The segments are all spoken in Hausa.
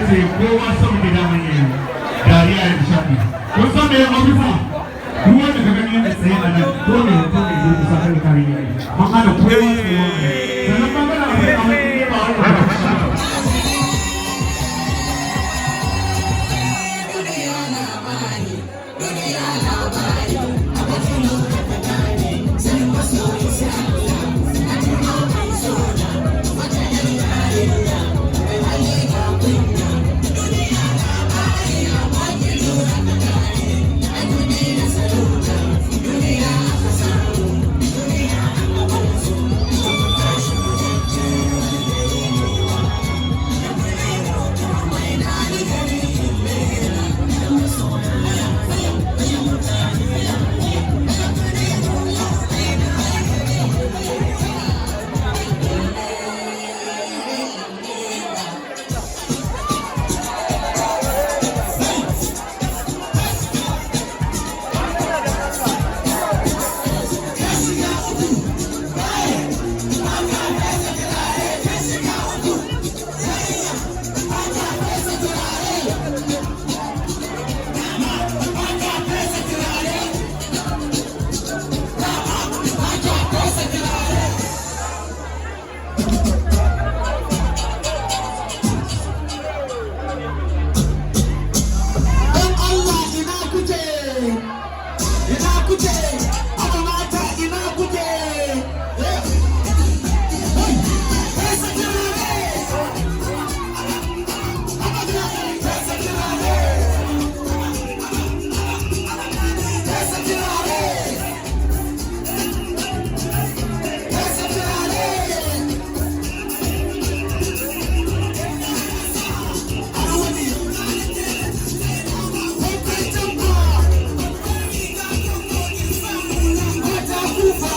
Ce kowa son da daman yayi dariya da nishaɗi. Kun san me ofisa? Duk wanda ka gani yana tsaye a nan, ko ne ko ne zo kusa kan kare ne. Mun hana kowa tsaye. Sannan bangaren abin a wani ba wani ba. Don Allah, ina kuke? Ina kuke? Haba mata, ina kuke? Eh? Hey! Fesa turare! Haba fesa turare! Fesa turare! Fesa turare! Alwali! Babban jamba! Mata kufa!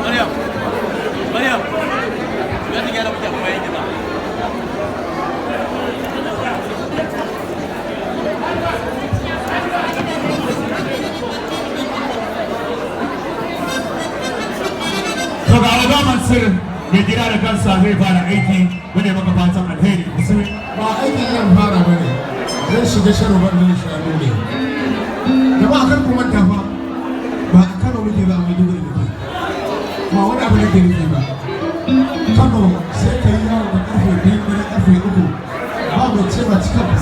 Maryam, Maryam, ya ta gyara muke bayan gida. To, ga Oga Mansur mai gida da kansa zai fara aiki. Mune maka fatan alheri. Bismillah. Ba aikin yan fara ba ne, zan shiga sharubar nan shanu ne. Jama'a, kar ku manta fa, ba a Kano muke ba, a Maiduguri muke. Ba wani abu nake nufi ba. Kano sai ka yi yawon da karfe 2 dare, karfe 3, ba mai ce ba cika ba.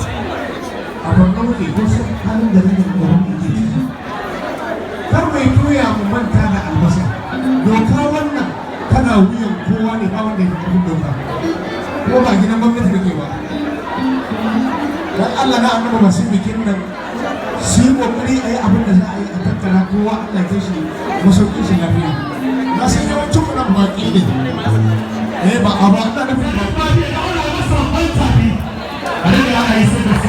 A Borno muke ko san halin da rage garin muke ciki. Kar mai tuya mu manta da albasa. Doka wannan tana wuyan kowa ne, ba wanda ya fi ƙarfin doka. Ko ba gidan gwamnati nake ba. Dan Allah na Annabi, masu bikin nan su yi kokari a yi abin da za a yi a tattara kowa, Allah ya kai shi masaukin shi lafiya. Na san yawancin mu nan baƙi ne. Eh, ba a ba ina nufin ba. Ba ne da wani masa ban tafi. A da aka yi sai da su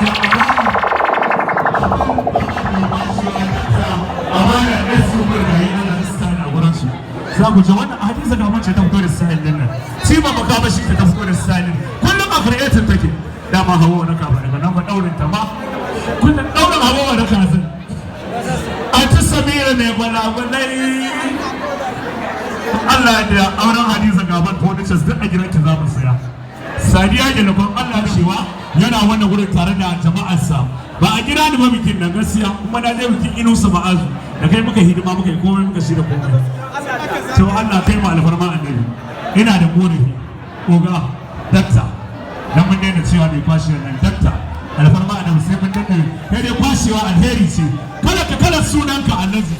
amana ɗan su murgayi ana style a gurin su. Za ku ji wannan Hadiza ga mace ta fito da style din nan. Shi ba makamashi ta fito da style din. Kullum a creative take. Dama hawa wani kafa daga nan ba daurin ta ma. Kullum daurin hawa wani kafin. Anti Samira mai gwalagwalai. Allah ya da auren Hadiza Gaban furnitures duk a gidanki za mu saya. Sadiya Jalabon Allah cewa yana wannan wurin tare da jama'arsa. Ba a kira ni ba bikin nan gaskiya, kuma na je bikin Inusa Ma'azu da kai muka hidima, muka yi komai, muka shirya komai. To Allah kai mu alfarma Annabi. Ina da korafi, oga dakta, dan mun daina cewa mai kwashewa nan dakta, alfarma Annabi, sai mun danne kai dai. Kwashewa alheri ce. Kada ka kala sunanka Annabi.